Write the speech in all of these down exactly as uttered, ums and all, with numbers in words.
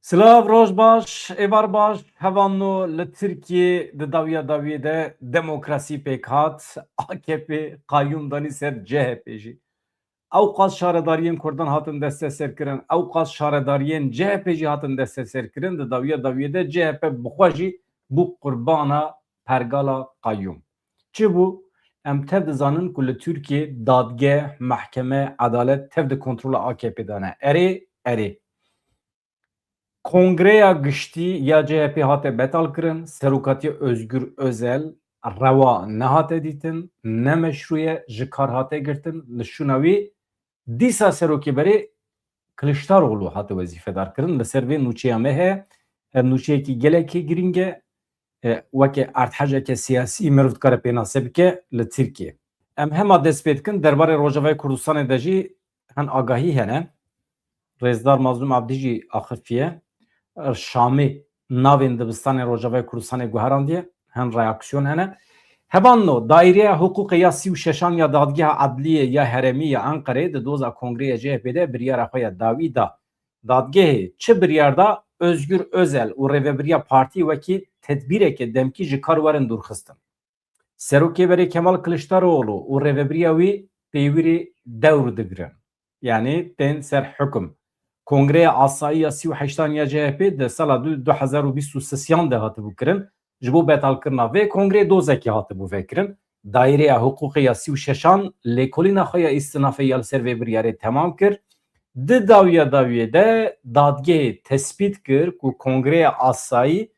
Silav, roj baş, êvar baş, hevalno. Li Tirkiyê di dawiya dawiyê de demokrasî pêk hat, A K P qayûm danî ser C H P jî. Ewqas şaredariyên Kurdan hatin desteserkirin, ewqas şaredariyên C H P jî hatin desteserkirin, di dawiya dawiyê de C H P bi xwe jî bû qurbana pergala qayûm. Çi bû? Em tev dizanin ku li Tirkiyê dadgeh, mehkeme, edalet tev di kontrola A K P de ne. Erê, erê. Kongreya Giştî ya C H P hate betal kirin, serokatiya Özgür Özel rewa nehate dîtin, ne meşrû ye, ji kar hate girtin. Li şûna wî dîsa serokê berê Kiliçdaroglu hate wezîfedar kirin. Li ser vê nûçeya me heye. Ev nûçeyekî gelekî girîng e. E, weke erdhejeke siyasî meriv dikare pênase bike li Tirkiyê. Em hema dest pê dikin, derbarê Rojavayê Kurdistanê de jî hin agahî hene. Rêzdar Mazlûm Abdî jî axifiye. Şamê navên dibistanên Rojavayê Kurdistanê guherandiye. Hin reaksiyon hene. Hevalno, Daîreya Hiqûqê ya sî û şeşan ya Dadgeha Edliyê ya Herêmî ya Enqerê di doza Kongreya C H P de biryara xwe ya dawî da. Dadgehê çi biryar da, Özgür Özel û rêvebiriya partî wekî tedbîreke demkî ji kar werin dûrxistin. Serokê berê Kemal Kiliçdaroglu û rêvebiriya wî pêwirî dewr digirin. Yanî tên ser hukum. Kongreya Asayî ya sî û heştan ya C H P di sala du, du hezar û bîst û sêyan de hatibû kirin. Ji bo betalkirina vê kongreyê dozekî hatibû vekirin. Daîreya Hiqûqê ya sî û şeşan lêkolîna xwe ya îstinafê ya li ser vê biryarê temam kir. Di dawiya dawiyê de dadgehê tespît kir ku Kongreya Asayî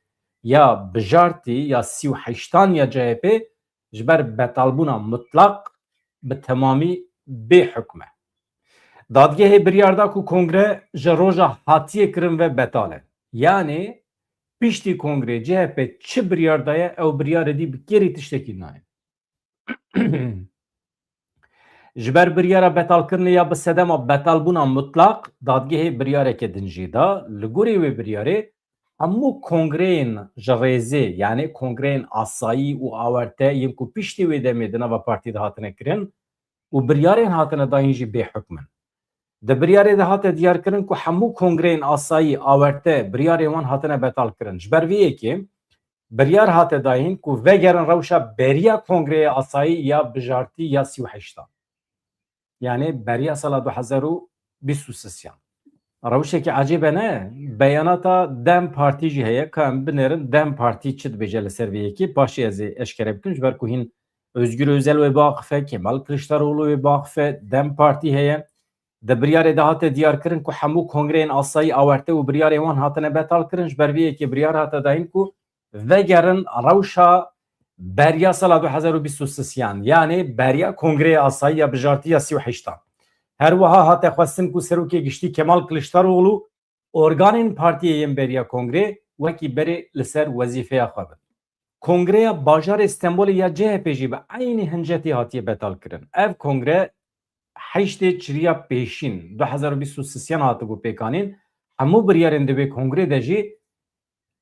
ya Bijartî ya sî û heştan ya C H P ji ber betalbûna mutlaq bi temamî bê hukm e. Dadgehê biryar da ku kongre ji roja hatiyê kirin ve betal e. Yanê piştî kongrê C H P çi biryar daye, ew biryarê dî bi kêrî tiştekî nayê. Ji ber biryara betalkirinê ya bi sedema betalbûna mutlaq, dadgehê biryareke din jî da. Li gorî wê biryarê hemû kongreyên ji rêzê, yanê kongreyên asayî û awerte yên ku piştî wê demê di nava partî de hatine kirin û biryarên hatine dayîn jî bê hukm in. Di biryarê de hate diyarkirin ku hemû kongreyên asayî, awerte, biryarên wan hatine betalkirin. Ji ber vê yekê biryar hate dayîn ku vegerin rewşa beriya Kongreya Asayî ya Bijartî ya sî û heştan. Yanê beriya sala du hezar û bîst û sêyan. Rewşekî ecêb e, ne? Beyanata DEM Partî jî heye, ka em binêrin DEM Partî çi dibêje li ser vê yekê, paşê ez ê eşkere bikim, ji ber ku hîn Özgür Özel wê biaxife, Kemal Kiliçdaroglu wê biaxife, DEM Partî heye. Di biryarê de hate diyarkirin ku hemû kongreyên asayî, awerte û biryarên wan hatine betalkirin, ji ber vê yekê biryar hate dayîn ku vegerin rewşa beriya sala du hezar û bîst û sêyan, yanê beriya Kongreya Asayî ya Bijartî ya sî û heştan. Her wiha hate xwestin ku Serokê Giştî Kemal Kiliçdaroglu organên partiyê yên beriya kongrê wekî berê li ser wezîfeya xwe bin. Kongreya Bajarê Stenbolê ya C H P jî bi eynî hincetî hatiye betalkirin. Ev kongre heştê çiriya pêşîn du hezar û bîst û sêyan hatibû pêkanîn, hemû biryarên di wê kongrê de jî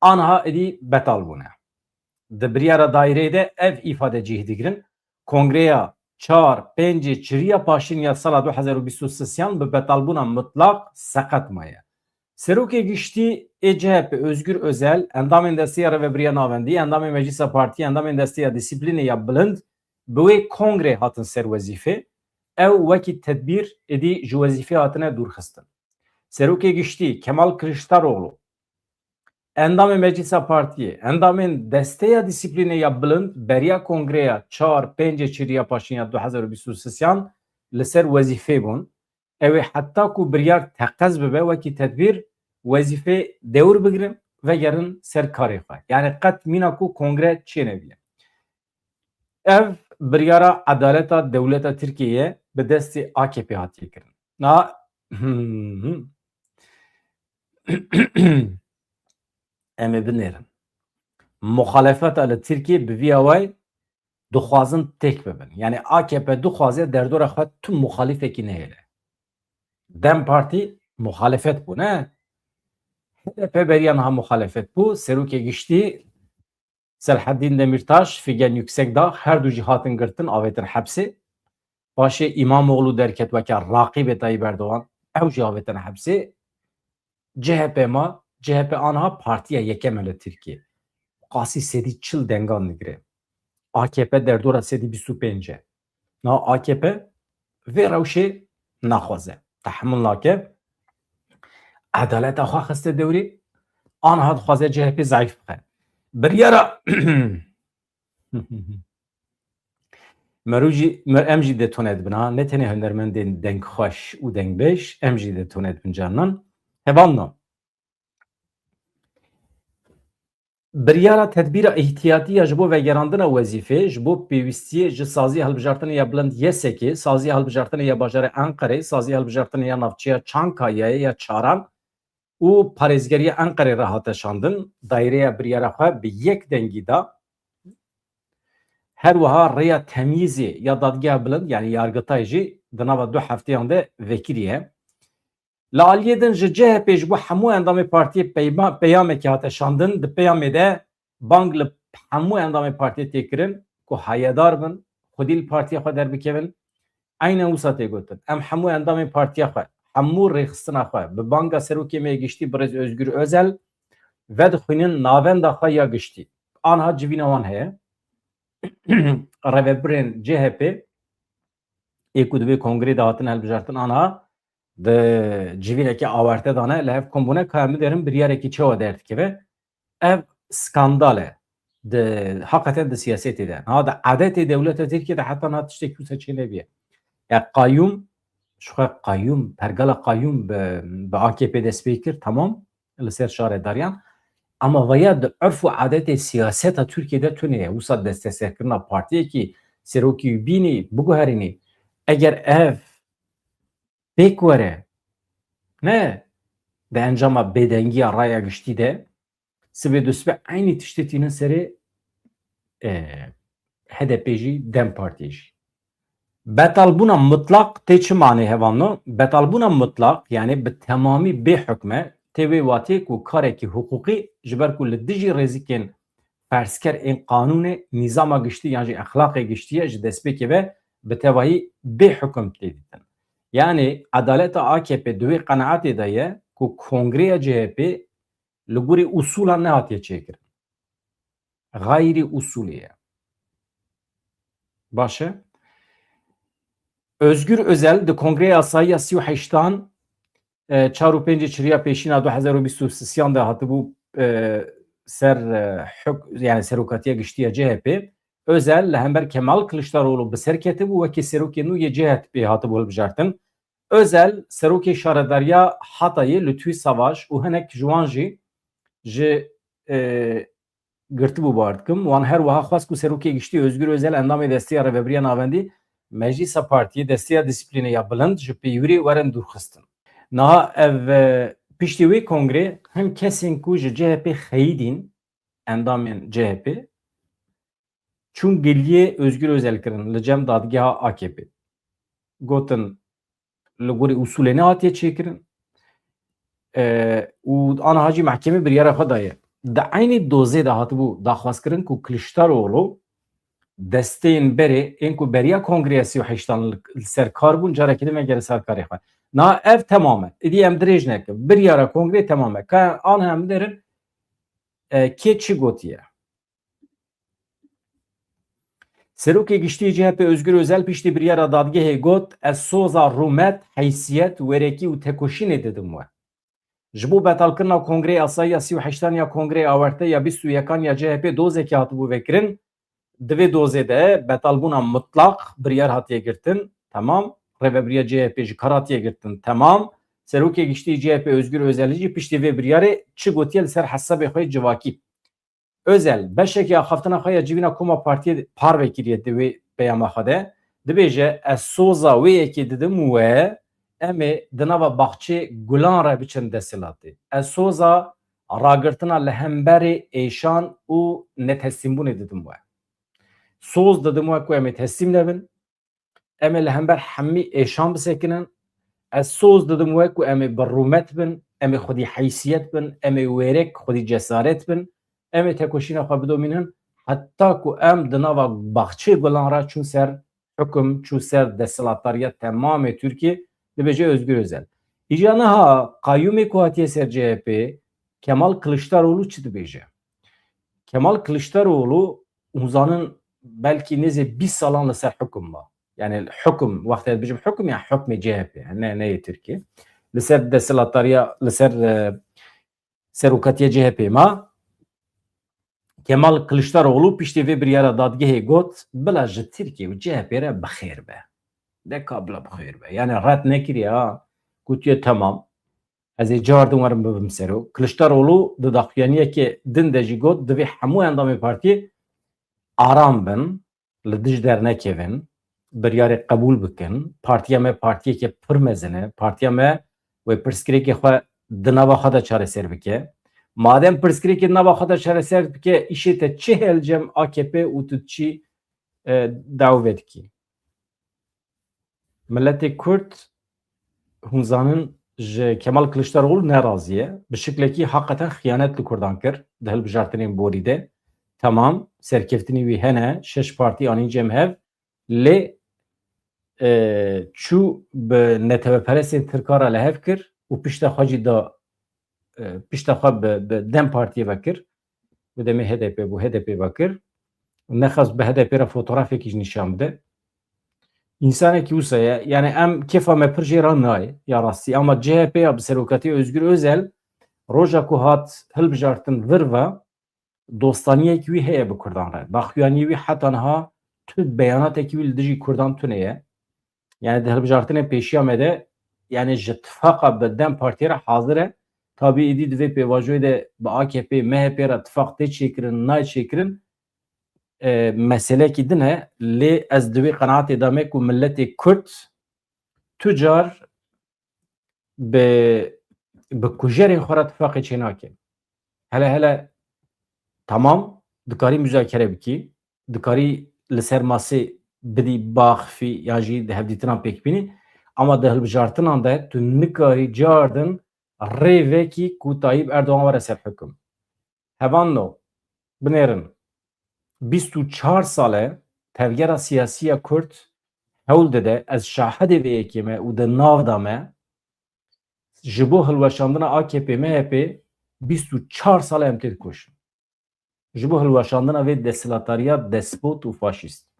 aniha êdî betal bûne. Di biryara daîreyê de ev îfade cih digirin, Kongreya çar, pêncê çiriya paşîn ya sala du hezar û bîst û sêyan bi betalbûna mutlaq seqet maye. Serokê Giştî ê C H P Özgür Özel, endamên Desteya Rêvebiriya Navendî, endamên Meclisa Partî, endamên Desteya Dîsîplînê ya Bilind bi wê kongrê hatin ser wezîfê. Ew wekî tedbîr êdî ji wezîfê hatine dûrxistin. Serokê Giştî Kemal Kiliçdaroglu, endamên Meclisa Partiyê, endamên Desteya Dîsîplînê ya Bilind beriya kongreya çar, pêncê çiriya paşîn ya du hezar û bîst û sêyan li ser wezîfê bûn. Ew ê heta ku biryar teqez bibe wekî tedbîr wezîfê dewr bigirin, vegerin ser karê xwe. Yanî qet mîna ku kongre çênebîne. Ev biryara edaleta dewleta Tirkiyê ye, bi destê A K P hatiye kirin. Na em ê binêrin. Muxalefeta li Tirkiyê bi vî awayî dixwazin têk bibin. Yanî A K P dixwaze derdora xwe tu muxalîfekî nehêle. DEM Partî muxalefet bû, ne? H D P beriya niha muxalefet bû. Serokê Giştî Selhedîn Demîrtaş, Figen Yüksekdağ, her du jî hatin girtin, avêtin hepsê. Paşê Îmamoğlu derket weke raqîbê Tayyip Erdogan, ew jî avêtin hepsê. C H P ma, C H P aniha partiya yekem e li Tirkiyê. Qasî sedî çil dengan digire. A K P derdora sedî bîst û pênc e. Na A K P vê rewşê naxwaze. Tehemul nake. Edaleta xwe xiste dewrê. Aniha dixwaze C H P zayîf bixe. Biryara Merû jî, mer-, em jî detone dibin ha. Ne tenê hunermendên dengxweş û dengbêj, em jî detone dibin carinan. Hevalno. Biryara tedbîra îhtiyatî ya ji bo vegerandina wezîfê, ji bo pêwîstiyê ji Saziya Hilbijartinê ya Bilind YSKê, Saziya Hilbijartinê ya Bajarê Enqerê, Saziya Hilbijartinê ya Navçeya Çankayayê ya Çaran û Parêzgeriya Enqerê re hate şandin. Dayreya biryara xwe bi yek dengî da. Her wiha rêya temyîzê ya Dadgeha Bilind, yanî Yargıtay jî di nava du hefteyan de vekiriye. Li aliyê din ji C H P ji bo hemû endamê partiyê peyma-, peyamekê hate şandin. Di peyamê de bang li hemû endamê partiyê tê kirin ku hayedar bin, xwedî li partiya xwe derbikevin. Eynen wisa tê gotin. Em hemû endamên partiya xwe, hemû rêxistina xwe bi banga serokê me yê giştî birêz Ozgur Ozel vedixwînin navenda xwe ya giştî. Anha civîna wan heye. Rêvebirên C H P ê ku di vê kongrê de hatin hilbijartin anha di civîneke awarte de ne, li hev kom bûne, ka em biderin biryarekî çawa derdikeve. Ev skandal e. Di, heqeten di siyasetê de. Ha, di adetê dewleta Tirkiye de heta niha tiştekî wisa çênebiye. Ya qayûm, ji xwe qayûm, pergala qayûm bi, bi A K P dest pê kir, tamam, li ser şaredariyan. Ama vaya di urf û adetê siyaseta Tirkiye de tune ye. Wisa desteserkirina partiyekî, serokî wî bînî, biguherînî. Eger ev pêk were, ne di encama bêdengiya raya giştî de, sibê dusibê eynî tiştê tînin serê, e, H D P jî, DEM Partiyê jî. Betalbûna mutlaq tê çi manê hevalno? Betalbûna mutlaq, yanî bi temamî bê hukm e, tê wê watê ku karekî hiqûqî, ji ber ku li dijî rêzikên ferzker ên qanûnê, nîzama giştî yan jî exlaqê giştî ye, ji destpêkê ve bi tevahî bê hukm tê dîtin. Yanî edaleta A K P di wê qenaetê de ye ku kongreya C H P li gorî usûlan nehatiye çêkirin. Xayrî usûlê ye. Baş e. Özgür Özel di Kongreya Asayiya sî û heştan, e, çar û pêncê çiriya pêşîna du hezar û bîst û sisiyan de hatibû, e, ser, e, huk-, yani serokatiya giştî ya C H P. Özel li hember Kemal Kılıçdaroğlu bi ser ketibû, wekî serokê nû yê C H P hatibû hilbijartin. Özel, serokê şaredariya Hatayê Lütfü Savaş û hinek ji wan jî ji, e, girtibû bar dikim. Wan her wiha xwest ku serokê giştî Özgür Özel endamê Desteya Rêvebiriya Navendî Meclîsa Partiyê, Desteya Disiplînê ya Bilind ji pêwirê werin dûrxistin. Niha ev, e, piştî wê kongrê hin kesên ku ji C H P xeyidîn, endamên C H P, çûn giliyê Özgür Özel kirin li cem dadgeha A K P. Gotin, li gorî usûlê nehatiye çêkirin. E, û aniha jî mehkemê biryara xwe daye. Di eynî dozê de hatibû daxwazkirin ku Kiliçdaroglu desteyên berê ên ku beriya Kongreya sî û heştan li, li ser kar bûn, carekê din vegere ser karê xwe. Na ev temam e. Îdî em dirêj nekin. Biryara Kongrê temam e. Ka aniha em derin, e, kê çi gotiye? Serokê Giştî C H P Özgür Özel piştî biryara dadgehê got, ez soza rûmet, heysiyet, werekî û tekoşînê didim we. Ji bo betalkirina Kongreyê Asayiya sî û heştan ya Kongreyê Awarte ya bîst û yekan ya C H P dozekê hatibû vekirin. Di vê dozê de betalbûna mutlaq biryar hatiye girtin. Temam. Rêvebiriya C H P ji kar hatiye girtin. Temam. Serokê Giştî C H P Özgür Özel jî piştî vê biryarê çi gotiye li ser hesabê xwe yê civakî. Özel, beşekî axaftina xwe ya civîna koma partiyê parve kiriye di wê peyama xwe de. Dibêje, ez soza wê yekê didim we, em ê di nava baxçê gulan re biçin desthilatê. Ez soza ragirtina li hemberê êşan û neteslîmbûnê didim we. Soz didim we ku em ê teslîm nebin. Em ê li hember hemî êşan bisekinin. Ez soz didim we ku em ê bi rûmet bin, em ê xwedî heysiyet bin, em ê wêrek xwedî cesaret bin, em ê tekoşîna xwe bidomînin, heta ku em di nava baxçê gulan re çûn ser hukum, çû ser desthilatdariya temamê Tirkiyê, dibêje Özgür Özel. Îja niha qayûmê ku hatiye ser C H P, Kemal Kiliçdaroglu çi dibêje? Kemal Kiliçdaroglu, hûn zanin, belkî nêzê bîst salan li ser hukum ma. Yani hukum, wextê ez dibêjim hukum, yani hukmê C H P, ne, ne yê Tirkiyê. Li ser desthilatdariya, li ser, e, serokatiya C H P ma. Kemal Kiliçdaroglu piştî vê biryara dadgehê got, bila ji Tirkiye û C H P re bi xêr be. De ka bila bi xêr be. Yani red nekiriye ha. Gotiye, temam. Ez ê cardin werim bibim serok. Kiliçdaroglu di daxuyaniyeke din de jî got, divê hemû endamê partiyê aram bin, li dij dernekevin, biryarê qebûl bikin. Partiya me partiyeke pir mezin e. Partiya me wê pirsgirêkê xwe di nava xwe de çareser bike. Madem pirsgirêkê di nava xwe de çareser bike, îşê te çi heye li cem A K P û tu çi, e, dawê dikî? Miletê Kurd, hûn zanin, ji Kemal Kiliçdaroglu nerazî ye. Bi şiklekî heqeten xiyanet li Kurdan kir di hilbijartinên borî de. Temam, serkeftinî wî hene, şeş partî anîn cem hev, lê, e, çû bi neteweperestên Tirka re li hev kir û pişta xwe jî da, e, pişta xwe bi, bi DEM Partiyê ve kir. Bi demê H D P bû, H D P ve kir. Nexwest bi H D P re fotografekî jî nîşan bide. Însanekî wisa ye. Yani em kêfa me pir jê re nayê, ya rastî. Ama C H P ya bi serokatiya Özgür Özel, roja ku hat hilbijartin vir ve, dostaniyekî wî heye bi Kurdan re. Daxuyaniyê wî heta niha tu beyanatekî wî li dijî Kurdan tune ye. Yani di hilbijartinên pêşiya me de, yani ji tifaqa bi DEM Partiyê re hazir e. Tabî êdî di vê pêvajoyê de bi A K P, M H P re tifaq tê çêkirin, nayê çêkirin, e, meselekî din e. Lê ez di wê qenaatê de me ku miletê Kurd tu car bi, bi kujerên xwe re tifaqê çênake. Hele hele, temam, dikarî muzakere bikî, dikarî li ser masê bidî baxfî yan jî di hevdîtinan pêk bînî, ama di hilbijartinan de tu nikarî cardin rêvekî ku Tayyip Erdogan were ser hukum. Hevanno, binêrin, bîst û çar sal e tevgera siyasî ya Kurd hewl dide, ez şahidê vê yekê me û di nav de me, ji bo hilweşandina A K P M H P bîst û çar sal e em tê dikoşin. Ji bo hilweşandina vê desthilatdariya despot û faşîst.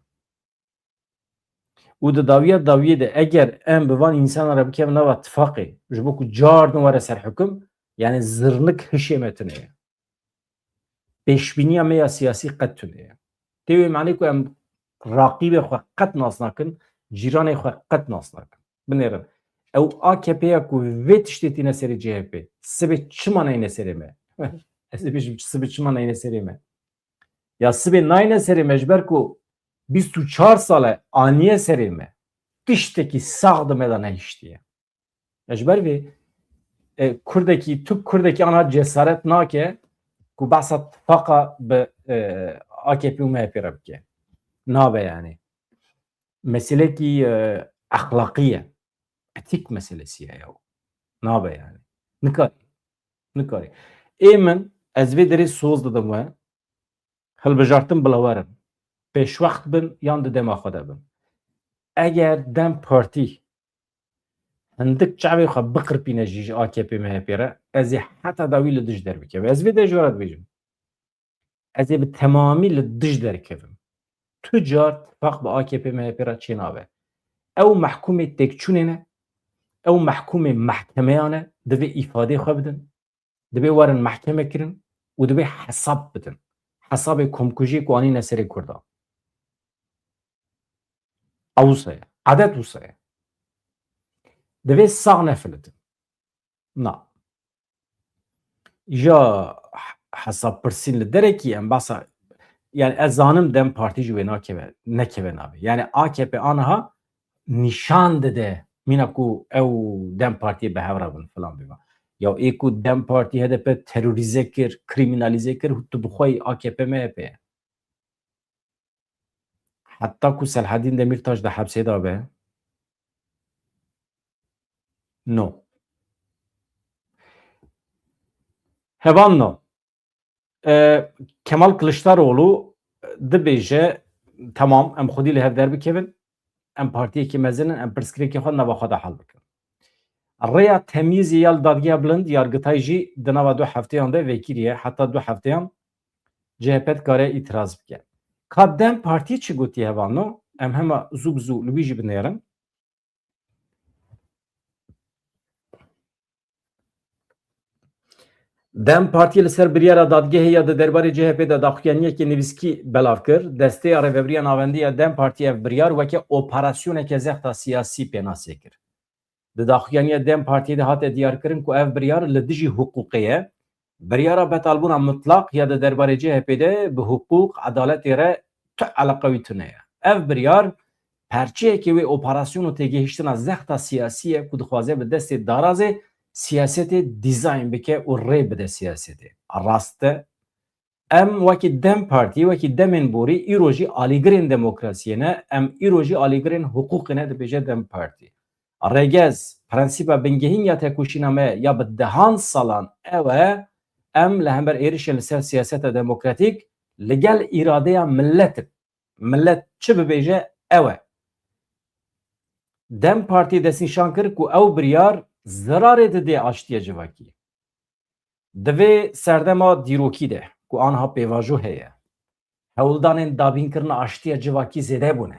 Û di dawiya dawiyê de eger em bi van însanan re bikevin nava tifaqê, ji bo ku cardin were ser hukum, yani zirnik hişê me tune ye. Pêşbîniya me ya siyasî qet tune ye. Tê wê manê ku em raqîbê xwe qet nas nakin, cîranê xwe qet nas nakin. Binêrin. Ew A K P ya ku vê tiştê tîne serê C H P, sibê çima neyne serê me? Ez ê bêjim, sibê çima neyne serê me? Ya sibê nayne serê me, ji ber ku bîst û çar sal e aniye serê me. Tiştekî sax di me de nehiştiye. Ya ji ber vê, e, Kurdekî, tu Kurdekî ana cesaret nake ku behsa tifaqa bi, e, A K P û M H P re bike. Nabe yani. Meselekî, e, exlaqî ye. Etîk meselesî ye ya. Nabe yani. Nikarî. Nikarî. Ê min, ez vê derê soz didim we. Hilbijartin bila werin. Pêşwext bin yan di dema xwe de bin. Eger DEM Partî hindik çavê xwe biqirpîne jî ji A K P M H P re, ez ê heta dawî li dij derbikevim. Ez vê de ji we re dibêjim. Ez ê bi temamî li dij derkevim. Tu car tifaq bi A K P M H P re çênabe. Ew mehkûmê têkçûnê ne, ew mehkûmê mehkemeyan e, divê îfadê xwe bidin. Divê werin mehkeme kirin û divê hesab bidin. Hesabê komkujiyê ku anîne serê Kurdan. Ew wisa ye. Edet wisa ye. Divê sax nefilitin. Na. Ya hesabpirsîn li derekî em behsa, yani ez zanim DEM Partî ji wê nakeve, nekeve navê. Yani A K P aniha nîşan dide mîna ku ew DEM Partiyê bi hev re bin filan bêvan. Ya ê ku DEM Partî H D P terorîze kir, krîmînalîze kir, tu bi xwe yî A K P M H P ye. Heta ku Selhedîn Demîrtaş di hepsê de be. No. Hevan no. E, Kemal Kiliçdaroglu dibêje, temam, em xwedî li hev derbikevin, em partiyekî mezin in, em pirsgirêkê xwe nava xwe de hel bikin. Rêya temyîzê ya li Dadgeha Bilind Yargitay jî di nava du hefteyan de vekirî ye, heta du hefteyan C H P dikare îtiraz bike. Ka DEM Partî çi gotiye hevalno? Em hema zû bi zû li wî jî binêrin. DEM Partî li ser biryara dadgehê ya di derbarê C H P de daxuyaniyekê nivîskî belav kir. Desteya Rêvebiriya Navendî ya DEM Partî ev biryar weke operasyoneke zexta siyasî pênasê kir. Di daxuyaniya DEM Partî de hate diyarkirin ku ev biryar li dijî hiqûqê ye. Biryara betalbûna mutlaq ya di derbarê C H P de bi hiqûq, edaletê re tu eleqa wî tune ye. Ev biryar perçeyekê wê operasyon û têgihiştina zexta siyasî ye ku dixwaze bi destê darazê siyasetê dîzayn bike û rê bide siyasetê. Rast e, em wekî DEM Partî, wekî demên borî îro jî alîgirên demokrasiyê ne, em îro jî alîgirên hiqûqê ne, dibêje DEM Partî. Rêgez, prensîpa bingehîn ya tekoşîna me ya bi dehan salan ew e, em li hember êrişên li ser siyaseta demokratîk li gel îradeya millet in. Millet çi bibêje ew e. DEM Partî destnîşan kir ku ew biryar zirarê didê aştiya civakî. Di vê serdema dîrokî de ku anha pêvajo heye, hewldanên dabînkirina aştiya civakî zêde bûne.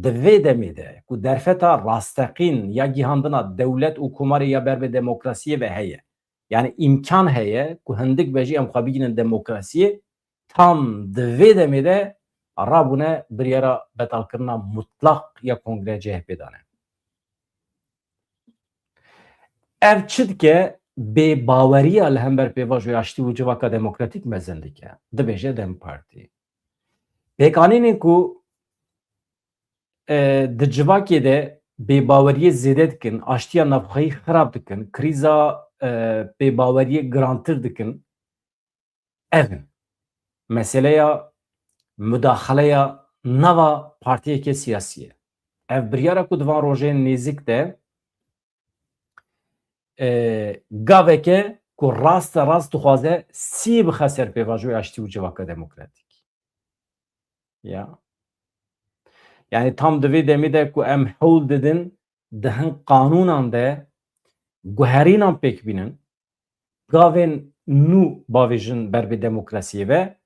Di vê demê de ku derfeta rasteqîn ya gihandina dewlet û komarê ya ber bi demokrasiyê ve heye, yanî îmkan heye ku hindik be jî em xwe bigihînin demokrasiyê, tam di vê demê de rabûne biryara betalkirina mutlaq ya Kongreya C H P dane. Ev çi dike? Bêbaweriya li hember pêvajoya aştî û civaka demokratîk mezin dike. Dibêje DEM Partî. Pêkanînên ku, e, di civakê de bêbaweriyê zêde dikin, aştiya navxweyî xirab dikin, krîza, e, bêbaweriyê girantir dikin, ev in. Meseleya mudaxaleya nava partiyeke siyasî ye. Ev biryara ku di van rojên nêzik de, e, gaveke ku raste rast dixwaze sî bixe ser pêvajoya aştî û civaka demokratîk. Ya. Yanî tam di vê demê de ku em hewl didin di hin qanûnan de guherînan pêk bînin, gavên nû bavêjin ber bi demokrasiyê ve,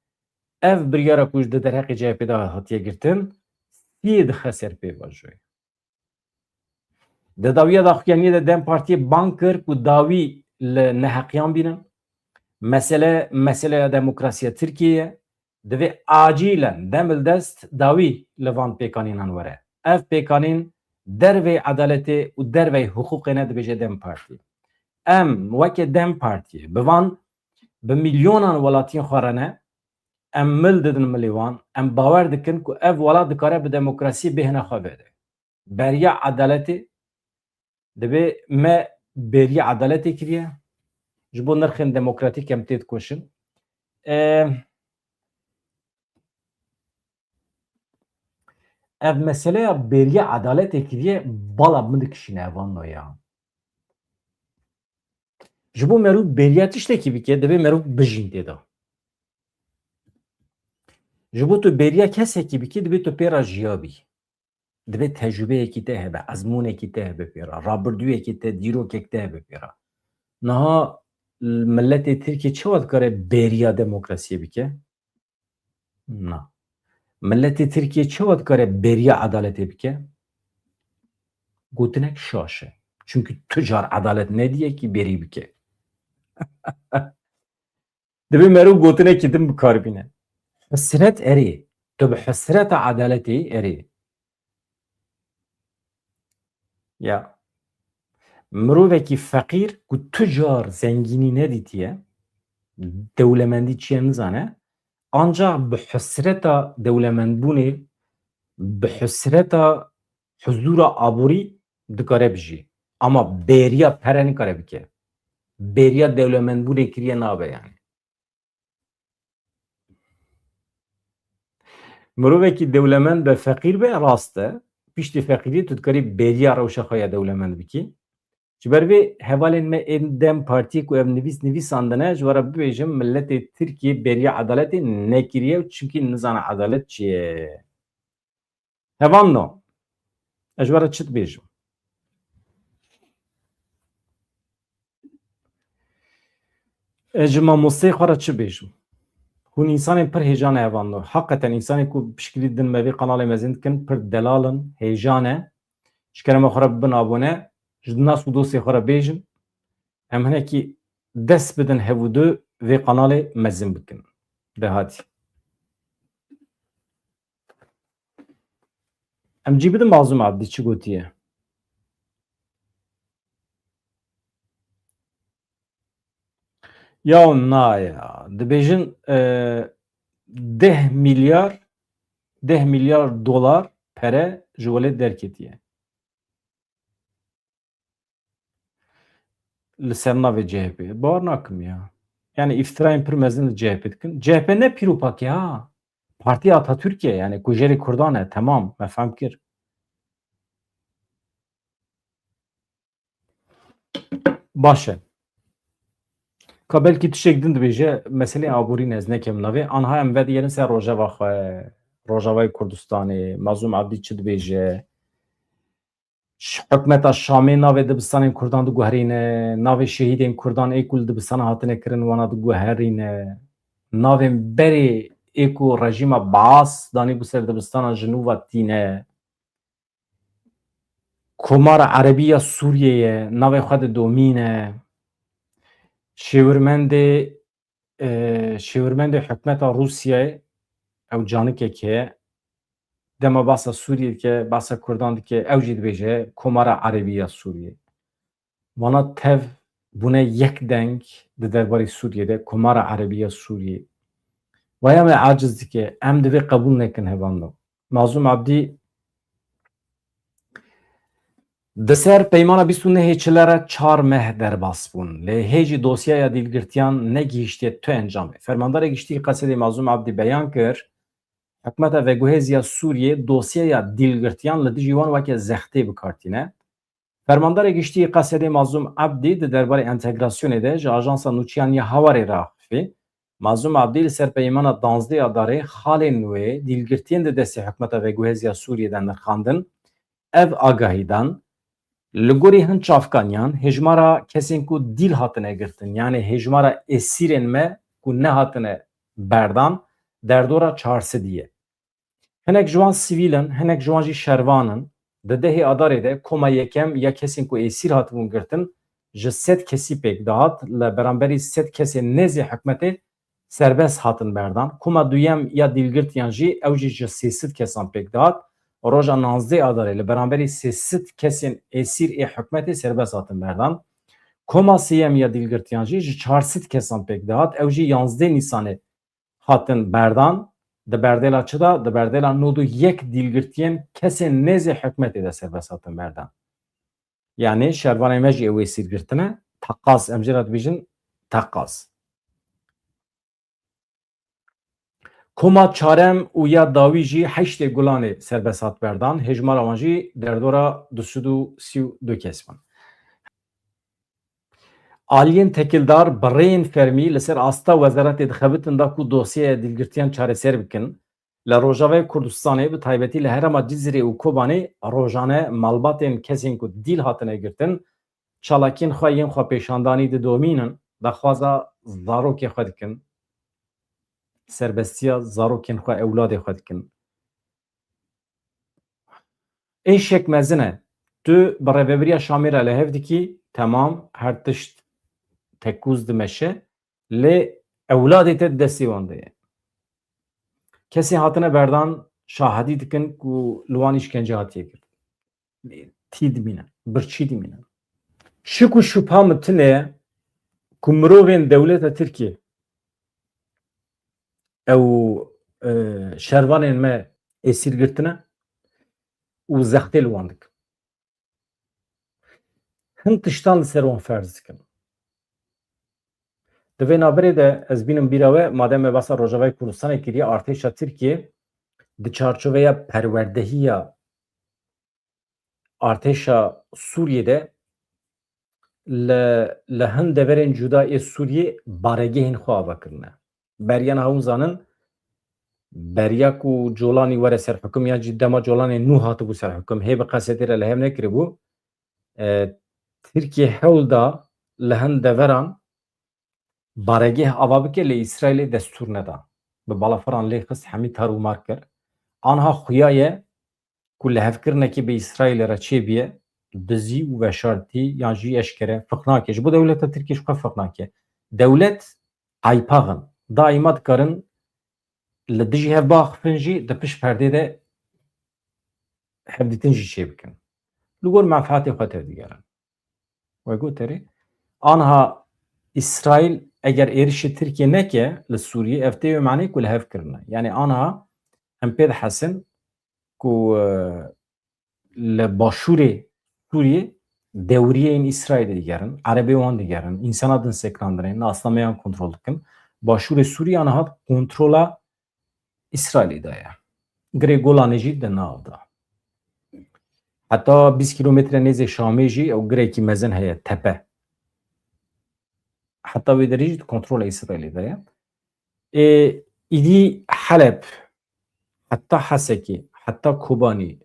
ev biryara ku di derheqê C H P de hatiye girtin, sî dixe ser pêvajoyê. Di dawiya daxuyaniyê de DEM Partiyê bang kir ku dawî li neheqiyan bînin. Mesele, meseleya demokrasiya Tirkiyê ye. Divê acîlen dem li dest dawî li van pêkanînan were. Ev pêkanîn dervey edaletê û dervey hiqûqê ne, dibêje DEM Partî. Em weke DEM Partiyê bi van bi milyonan welatiyên xwe re ne, em mil didin milê wan, em bawer dikin ku ev welat dikare bi demokrasiyê bêhna xwe vede. Beriya edaletê, divê me bêriya edaletê kiriye. Ji bo nirxên demokratîk em tê dikoşin. Ev, ev meseleya bêriya edaletê kiriye, bala min dikişîne evan no ya. Ji bo merû bêriya tiştekî bike, divê merû bijîn tê de. Ji bo tu bêriya kesekî bikî, divê tu pê re jiya bî. Divê tecrûbeyekî te hebe, ezmûnekî te hebe pê re, rabirdûyekî te, dîrokek te hebe pê re. Niha miletê Tirkiyê çawa dikare bêriya demokrasiyê bike? Na. Miletê Tirkiyê çawa dikare bêriya edaletê bike? Gotinek şaş e. Çimkî tu car edalet nediye kî bêrî bike. Divê mero gotinekî din bi kar bîne. Hesret erê. Tu bi hesreta edaletê erê. Ya. Mirovekî feqîr ku tu car zengînî nedîtiye, dewlemendî çi ye nizane, ancax bi hesreta dewlemendbûnê, bi hesreta huzûra aborî dikare bijî. Ama bêriya pere nikare bike. Bêriya dewlemendbûnê kiriye nabe yani. Mirovekî dewlemend be, feqîr be, rast e. Piştî feqîriyê tu dikarî bêriya rewşa xwe ya dewlemend bikî. Ji ber vê hevalên me ên DEM Partiyê ku ev nivîs nivîsandine, ji we re bibêjim, miletê Tirkiyê bêriya edaletê nekiriye, çimkî nizane edalet çi ye. Hevalno, ez ji we re çi dibêjim? Ez ji mamosteyê xwe re çi bêjim? Hûn însanên pir hêja ne hevalno. Heqeten însanên ku piştgirî didin me vê kanalê mezin dikin, pir delal in, hêja ne. Ji kerema xwe re bibin abone, ji nas û dostê xwe re bêjin. Em hinekî dest bidin hev û du vê kanalê mezin bikin. De hatî. Em cî bidin Mazlûm Abdî çi gotiye. Ya na ya. Dibêjin, e, deh milyar, deh milyar dolar pere ji welêt derketiye. Li ser navê C H P. Bawer nakim ya. Yani îftirayên pir mezin li C H P dikin. C H P ne pîr û pak e ha. Partiya Atatürk'e yani kujerê Kurdan e. Temam. Me fehm kir. Baş e. Ka belkî tiştek din dibêje, meselê aborî ne, ez nekem navê. Anha em vedigerin ser rojeva xwe, Rojavayê Kurdistanê, Mazlûm Abdî çi dibêje? Ş-, hikûmeta Şamê navê dibistanên Kurdan diguherîne, navê şehîdên Kurdan ê ku li dibistana hatine kirin wana diguherîne. Navên berê ê ku rejîma Baas danîbû ser dibistana ji nû ve tîne. Komara Erebî ya Sûriyeyê navê xwe didomîne. Şêwirmendê, e, şêwirmendê hikûmeta Rûsyayê ew canikek heye. Dema basa Sûriyê dike, basa Kurdan dike, ew jî dibêje Komara Erebî ya Sûriyê. Vana tev bûne yek deng di derbarê Sûriyê de, Komara Erebî ya Sûriyê. Vaya me aciz dike, em divê qebûl nekin hevalno. Mazlûm Abdî di ser peymana bîst û nehê çile re çar meh derbas bûn. Lê hê jî dosyaya dîlgirtiyan negihîştiye tu encamê. Fermandarê Giştî Qesedê Mazlûm Abdî beyan kir, hikûmeta veguhêz ya Sûriyê dosyaya dîlgirtiyan li dijî wan weke zextê bi kar tîne. Fermandarê Giştî Qesedê Mazlûm Abdî di derbarê entegrasyonê de ji Ajansa Nûçeyan ya Hawarê re axifî. Mazlûm Abdî li ser peymana danzdeh Adarê xalên wê dîlgirtiyên di destê hikûmeta veguhêz ya Sûriyê de nirxandin. Ev agahî dan, li gorî hin çavkaniyan hêjmara kesên ku dîl hatine girtin, yanî hêjmara êsîrên me ku nehatine berdan, derdora çar sedî ye. Hinek ji wan sivîl in, hinek ji wan jî şervan in. Di dehê Adarê de koma yekem ya kesên ku êsîr hatibûn girtin ji sed kesî pêk dihat, li beramberî sed kesên nêzê hikûmetê serbest hatin berdan. Koma duyem ya dîlgirtiyan jî, ew jî ji sê sed kesan pêk dihat. Roja nanzdeh Adarê li beramberî sê sed kesên êsîr ê hikûmetê serbest hatin berdan. Koma sêyem ya dîlgirtiyan jî ji çar sed kesan pêk dihat, ew jî yanzdeh Nîsanê hatin berdan. Di berdêla çi de? Di berdêla nod û yek dîlgirtiyên kesên nêzê hikûmetê de serbest hatin berdan. Yanî şervanên me jî ew êsîr girtine. Teqaz, em jê re dibêjin teqaz. Koma çarem û ya dawî jî heştê Gulanê serbest hat berdan. Hêjmara wan jî derdora du sed û sî û du kes bûn. Aliyên tekildar bi rêyên fermî li ser asta wezaretê dixebitin da ku dosyeya dîlgirtiyan çareser bikin. Li Rojavayê Kurdistanê, bi taybetî li herêma Cizîrê û Kobanê, rojane malbatên kesên ku dîl hatine girtin, çalakiyên xwe yên xwepêşandanî didomînin, daxwaza zarokê xwe dikin, serbestiya zarokên xwe, ewladê xwe dikin. Êşek mezin e. Tu bi rêvebiriya Şamê re li hev dikî, temam, her tişt tekûz dimeşe, lê ewladê te di destê wan de ye. Kesê hatine berdan şahidî dikin ku li wan îşkence hatiye kirin. Tî dimîne, birçî dimîne. Şik û şubha min tune ye ku mirovên dewleta Tirkiyê ew, e, şervanên me êsîr girtine û zextê li wan dikin. Hin tiştan li ser wan ferz dikim. Di vê navberê de ez bînim bîra we, madem me basa Rojavayê Kurdistanê kiriye, artêşa Tirkiyê di çarçoveya perwerdehiya artêşa Sûriyê de li, li hin deverên cuda ê Sûriyê baregehên xwe ava kirine. Beriya niha hûn zanin, beriya ku Colanî were ser hukum, yan jî dema Colanê nû hatibû ser hukum, hê bi Qesedê re li hev nekiribû, e, Tirkiye hewl da li hin deveran baregeh ava bike, lê Îsraîlê destûr neda. Bi balafiran lê xist, hemî tar û mar kir. Anha xuya ye ku lihevkirinekê bi Îsraîlê re çêbiye, dizî û veşartî yan jî eşkere fiqnake. Ji bo dewleta Tirkiyê ji xwe fiqnake. Dewlet aypaxin. Daîma dikarin li dijî hev biaxifin jî di pişt perdê de hevdîtin jî çêbikin. Li gor menfeetê xwe tevdigerin. We got erê. Anha Îsraîl eger êrişê Tirkiye neke li Sûriyê, ev tê wê manê ku li hev kirine. Yani anha em pê dihesin ku, e, li başûrê Sûriyê dewriyeyên Îsraîlê digerin, erebê wan digerin, însana din sekinandinê, nasnameyan kontrol dikin. Başûrê Sûriyê anha kontrola Îsraîlê de ye. Girê Golanê jî di nav de. Heta bîst kîlometre nêzê Şamê jî ew girekî mezin heye, tepe. Heta wê derê jî di kontrola Îsraîlê de ye. Ê, îdî Heleb, heta Hesekê, heta Kobanî,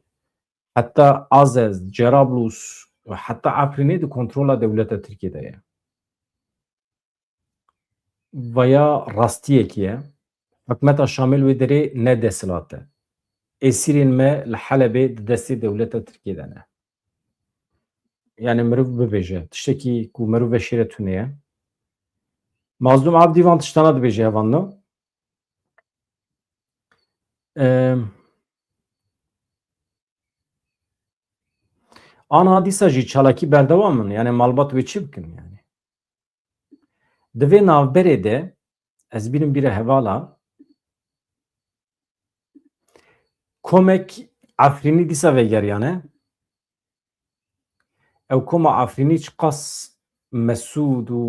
heta Azez, Cerablus, heta Efrînê di kontrola dewleta Tirkiyê de ye. Vaya rastiyekî ye. Hikûmeta Şamê li wê derê ne desthilat e. Êsîrên me li Helebê di destê dewleta Tirkiyê de ne. Yani meriv bibêje. Tiştekî ku meriv veşêre tune ye. Mazlûm Abdî van tiştana dibêje hevanno. Em, Anha dîsa jî çalakî berdewam in. Yani malbat wê çi bikin yani? Di vê navberê de ez bînim bîra hevala, komek Efrînî dîsa vegeriyane. Ew koma Efrînî çiqas mesûd û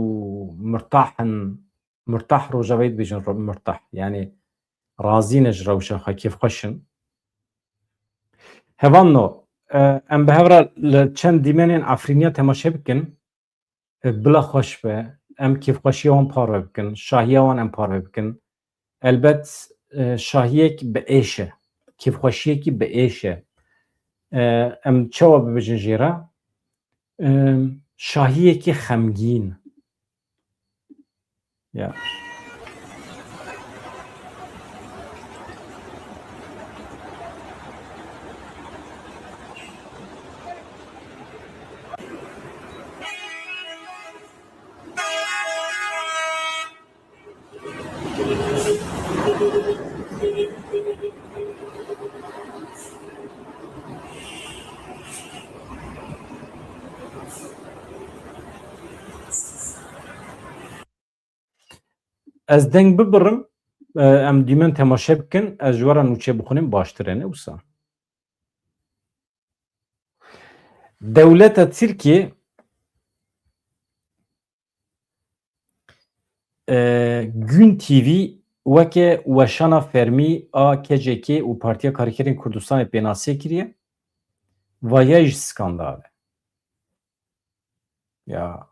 murtah in, murtah Rojavayê dibêjin ro-, murtah. Yani razî ne ji rewşa xwe, kêfxweş in. Hevanno, e, em bi hev re li çend dîmenên Efrîniya temaşe bikin. E, bila xweş be, em kêfxweşiya wan parve bikin, şahiya wan em parve bikin. Elbet, e, şahiyek bi êş e, kêfxweşiyekî bi êş e. E, em çawa bibêjin jê re? E, şahiyekî xemgîn. Ya. Ez deng bibirim, e, em dîmen temaşe bikin, ez ji we re nûçe bixwînim, baştir e, ne wisa? Dewleta Tirkiyê, e, Gün T V weke weşana fermî a K C K û Partiya Karkerên Kurdistanê pênasê kiriye. Vayayî jî skandal e. Ya.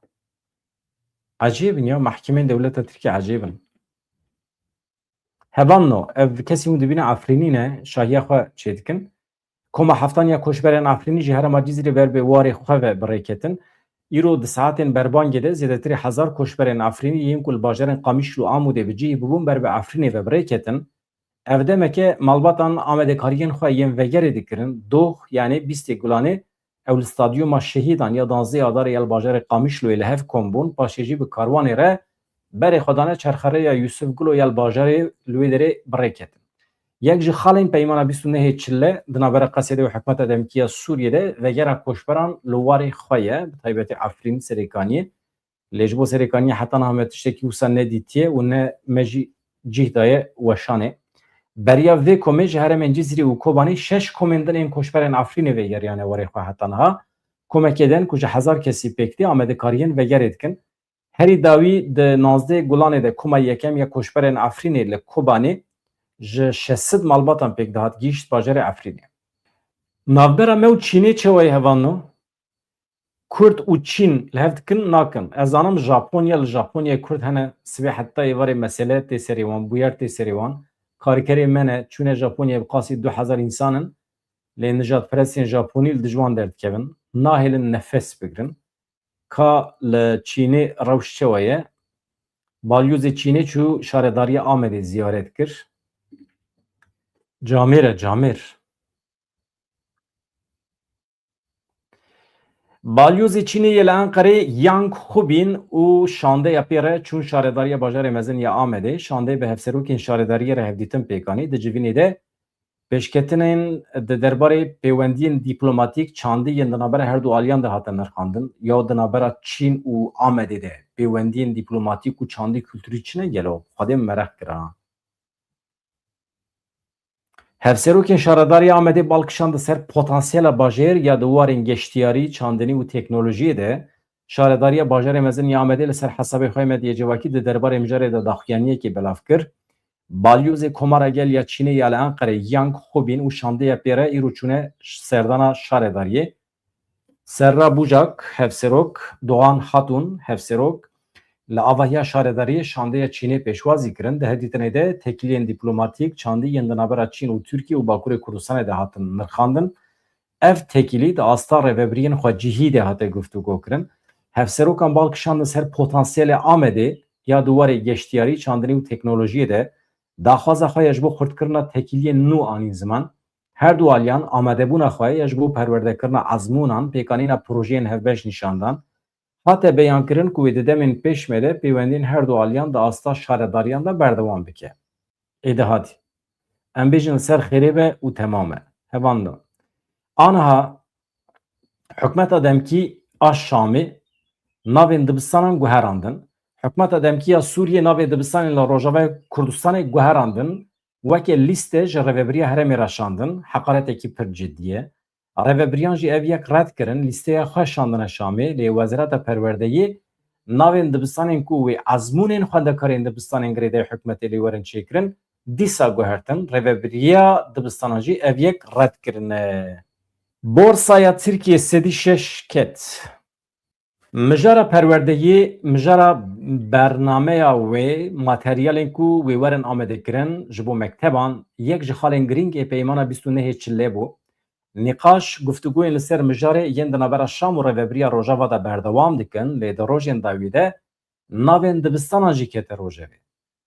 Ecêb in ya, mehkemên dewleta Tirkiyê ecêb in. Hevanno, ev kesî hûn dibîne Efrînî ne, şahiya xwe çêdikin. Koma heftan ya koçberên Efrînî ji herêma Cizîrê ber bi warê xwe ve bi rê ketin. Îro di saetên berbangê de zêdetirî hezar koçberên Efrînî yên ku li bajarên Qamişlo û Amûdê bi cihî bûbûn ber bi Efrînê ve bi rê ketin. Ev demeke malbatan amadekariyên xwe yên vegerê dikirin, doh, yanî bîstê Gulanê, ew li stadyuma şehîdan ya danzdeh Adarê ya li bajarê Qamişloyê li hev kom bûn, paşê jî bi karwanê re berê xwe dane çerxerêya Yusuf Gulo ya li bajarê li wê derê bi rê ketin. Yek ji xalên peymana bîst û nehê Çile di navbera Qesedê û hikûmeta demkî ya Sûriyê de vegera koçberan li warê xwe ye, bi taybetî Efrîn, Serêkaniyê. Lê ji bo Serêkaniyê heta niha me tiştekî wisa nedîtiye û ne me jî cih daye weşanê. Beriya vê komê ji herêmên Cizîrê û Kobanê şeş komên din ên koçberên Efrînê vegeriyane warê xwe heta niha. Komekê din ku ji hezar kesî pêk tê, amadekariyên vegerê dikin. Herî dawî di nazdeh Gulanê de koma yekem ya koçberên Efrînê li Kobanê ji şeş sed malbatan pêk dihat gihîşt bajarê Efrînê. Navbera me û Çînê çawa ye hevanno? Kurd û Çîn li hev dikin, nakin. Ez zanim Japonya, li Japonyayê Kurd hene, sibê heta êvarê mesele tê serê wan, bûyer tê serê wan. Karkerê me ne, çûne Japonyayê bi qasî du hezar însan in. Lê nijadperestên Japonî li dij wan derdikevin. Nahêlin nefes bigirin. Ka li Çînê rewş çawa ye? Balyozê Çînê çû şaredariya Amedê ziyaret kir. Camêr e, camêr. Balyozê Çînê yê li Enqerê Yang Xubîn û şandeya pê re çûn şaredariya bajarê mezin ya Amedê. Şandeyê bi hevserokên şaredariyê re hevdîtin pêk anî. Di civînê de pêşketinên di derbarê pêwendiyên dîplomatîk, çandî yên di navbera her du aliyan de hatin nirxandin. Ya di navbera Çîn û Amedê de pêwendiyên dîplomatîk û çandî kulturî çi ne gelo? Xwedê min meraq kir ha. Hevserokên şaredarî Amedê bal kişand ser potansiyela bajêr ya di warên geştiyarî, çandinî û teknolojiyê de. Şaredariya bajarê mezin ya Amedê li ser hesabê xwe yê medyayê civakî di derbarê mijarê de daxuyaniyekê belav kir. Balyozê Komara Gel ya Çînê ya li Enqerê Yang Xubîn û şandeya pê re îro çûne serdana şaredariyê. Serra Bujak, hevserok, Doğan Hatun, hevserok, li avahiya şaredariyê şandeya Çînê pêşwazî kirin. Di hevdîtinê de têkiliyên dîplomatîk, çandî yên di navbera Çîn û Tirkiye û Bakurê Kurdistanê de hatin nirxandin. Ev têkilî di asta rêvebiriyên xwecihî de hate guftûgo kirin. Hevserokan bal kişandin ser potansiyelê Amedê ya di warê geştiyarî, çandinî û teknolojiyê de daxwaza xwe ya ji bo xurtkirina têkiliyên nû anîn ziman. Her du aliyan amadebûna xwe ya ji bo perwerdekirina ezmûnan, pêkanîna projeyên hevbeş nîşan dan. Hate beyankirin ku wê di demên pêş me de pêwendiyên her du aliyan di asta şaredariyan de berdewam bike. Êdî hatî. Em bêjin li ser xêrê be û temam e. Hevalno. Aniha hikûmeta demkî a Şamê navên dibistanan guherandin. Hikûmeta demkî ya Sûriyê navê dibistanên li Rojavayê Kurdistanê guherandin weke lîste ji rêvebiriya herêmê re şandin. Heqaretekî pir cidî ye. Rêvebiriyan jî ev yek red kirin, lîsteya xwe şandine Şamê, lê Wezareta Perwerdeyê navên dibistanên ku wê ezmûnên xwendekarên dibistanên girêdayî hikûmetê lê werin çêkirin, dîsa guhertin. Rêvebiriya dibistanan jî ev yek red kirine. Borsaya Tirkiyê sedî şeş ket. Mijara perwerdeyê, mijara bernameya wê, materyalên ku wê werin amadekirin ji bo mekteban, yek ji xalên girîng ê Peymana bîst û nehê Çilê bû. Nîqaş, guftûgoyên li ser mijarê yên di navbera Şam û Rêvebiriya Rojava de berdewam dikin, lê di rojên dawî de navên dibistanan jî kete rojevê.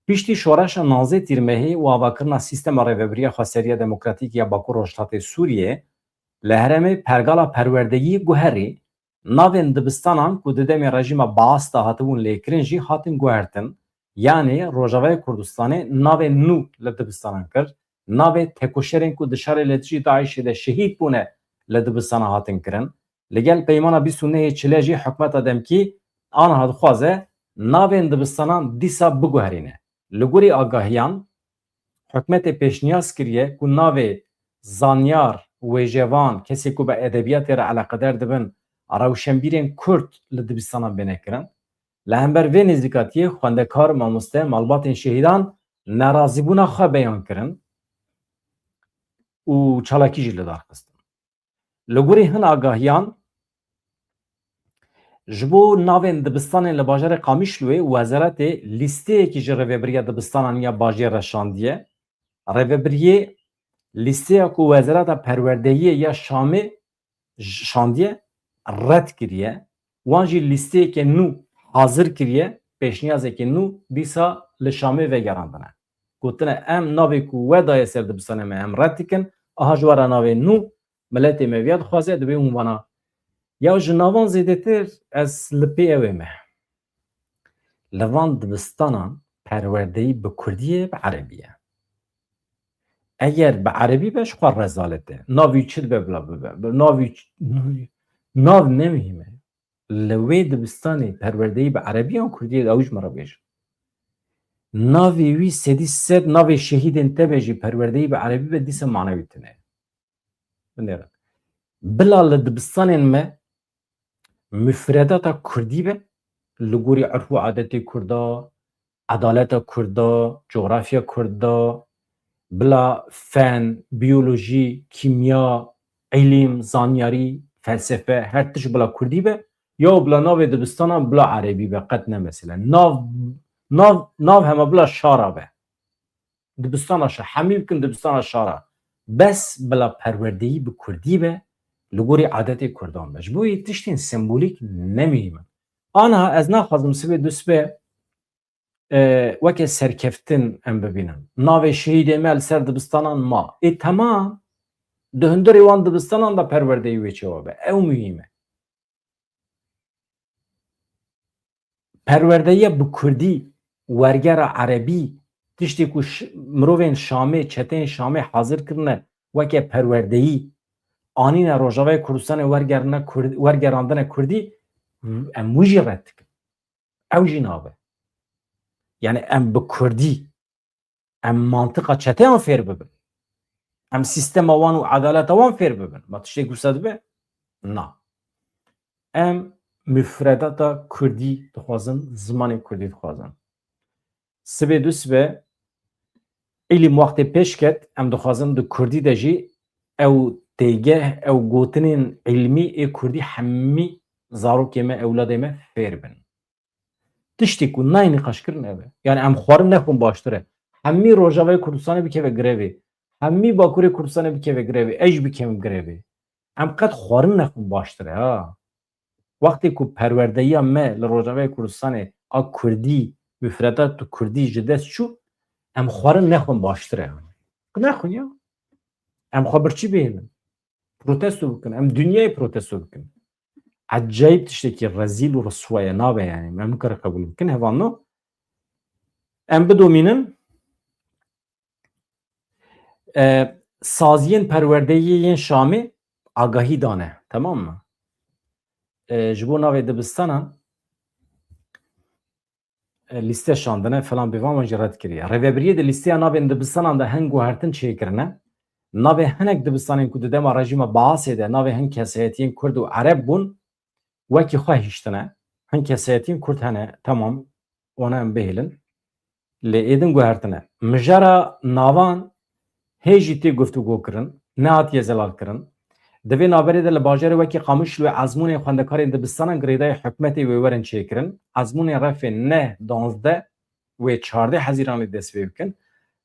Piştî şoreşa nozê Tîrmehê û avakirina sîstema rêvebiriya xweseriya demokratîk ya Bakur Rojhilatê Sûriyê, li herêmê pergala perwerdeyî guherî, navên dibistanan ku di demê rejîma Baas de hatibûn lêkirin jî hatin guhertin. Yanî Rojavayê Kurdistanê navên nû li dibistanan kir, navê tekoşerên ku di şerê li dijî DAIŞê de şehîd bûne li dibistanan hatin kirin. Li gel Peymana bîst û nehê Çilê jî hikûmeta demkî aniha dixwaze navên dibistanan dîsa biguherîne. Li gorî agahiyan, hikûmetê pêşniyaz kiriye ku navê zanyar, wêjevan, kesê ku bi edebiyatê re eleqedar dibin, rewşenbîrên Kurd li dibistanan bêne kirin. Li hember vê nêzîkatiyê xwendekar, mamoste, malbatên şehîdan nerazîbûna xwe beyan kirin û çalakî jî li dar xistin. Li gorî hin agahiyan, ji bo navên dibistanên li bajarê Qamişloyê wezeretê lîsteyekî ji rêvebiriya dibistanan ya bajêr re şandiye. Rêvebiriyê lîsteya ku Wezareta Perwerdeyiyê ya Şamê ş-, şandiye, red kiriye. Wan jî lîsteyeke nû hazir kiriye, pêşniyazeke nû dîsa li Şamê vegerandine. Gotine, em navê ku we daye ser dibistanê me, em red dikin, aha ji we re navê nû, miletê me viya dixwaze, divê hûn vana. Ya ji navan zêdetir ez li pê ew ê me. Li van dibistanan perwerdeyî bi kurdî ye, bi erebî ye. Eger bi erebî be, ji xwe rezalet e. Navî çi dibe bila bibe. Bi navî ç-, nav ne muhîm e. Li wê dibistanê perwerdeyî bi erebî yan kurdî ye, ew ji min re bêje. Navê wî sedî sed navê şehîdên te be jî perwerdeyî bi erebî be, dîsa manewî tune ye. Binêrin. Bila li dibistanên me mufredata kurdî be, li gorî urf û adetê kurda, edaleta kurda, cografya kurda, bila fen, biyolojî, kîmya, îlim, zanyarî, felsefe, her tişt bila kurdî be, ya bila navê dibistana bila erebî be, qet ne mesele. Nav, nav, nav hema bila şara be. Dibistana şa-, hemî bikin dibistana şara. Bes bila perwerdeyî bi kurdî be, li gorî adetê kurdan be. Ji bo wî tiştên sembolîk ne muhîm in. Aniha ez naxwazim sibê du sibê e, weke serkeftin em bibînin. Navê şehîdê me li ser dibistanan ma. Ê temam, di hundirê wan dibistanan de perwerdeyî wê çawa be. Ew muhîm e. Perwerdeyiya bi kurdî, wergera erebî, tiştê ku ş-, mirovên Şamê, çeteyên Şamê hazir kirine weke perwerdeyî, anîne Rojavayê Kurdistanê wergerine kurd-, wergerandine kurdî, em wî jî red dikin. Ew jî nabe. Yani em bi kurdî, em mantiqa çeteyan fêr bibin. Em sîstema wan û edaleta wan fêr bibin. Ma tiştê ku wisa dibe? Na. Em mufredata kurdî dixwazin, zimanê kurdî dixwazin. Sibê du sibe îlim wextê pêş ket, em dixwazin di kurdî de jî ew têgeh, ew gotinên îlmî ê kurdî hemî zarokê me, ewladê me fêr bin. Tiştê ku nayê nîqaşkirin ev e. Yani em xwarin nexwin baştir e. Hemî Rojavayê Kurdistanê bikeve grevê. Hemî Bakurê Kurdistanê bikeve grevê. Ez jî bikevim grevê. Em qet xwarin nexwin baştir e, ha. Wextê ku perwerdeyiya me li Rojavayê Kurdistanê a kurdî, mufredat û kurdî ji dest çû, em xwarin nexwin baştir e. Nexwin ya. Em xwe birçî bihêlin. Protesto bikin. Em dinyayê protesto bikin. Ecayîb tiştekî rezîl û riswa ye, nabe yani. Em nikare qebûl bikin. Hevalno. Em bidomînin. E, saziyên perwerdeyê yên Şamê agahî dane. Temam mı? E, ji bo navê dibistanan e, lîste şandine, falan bêvan wan jî red kiriye. Rêvebiriyê di lîsteya navên dibistanan de hin guhertin çêkirine. Navê hinek dibistanên ku di dema rejîma Baasê de navê hin kesayetiyên Kurd û Ereb bûn, wekî xwe hiştine. Hin kesayetiyên Kurd hene, temam, wana em bihêlin. Lê êdin guhertine. Mijara navan hê jî tê guftûgo kirin, nehatiye zelal kirin. Di vê navberê de li bajarê wekî Qamişloyê ezmûnên xwendekarên dibistanan girêdayî hikûmetê wê werin çêkirin. Ezmûnên refê neh, duwazdeh wê çardeh Hezîranê dest pê bikin.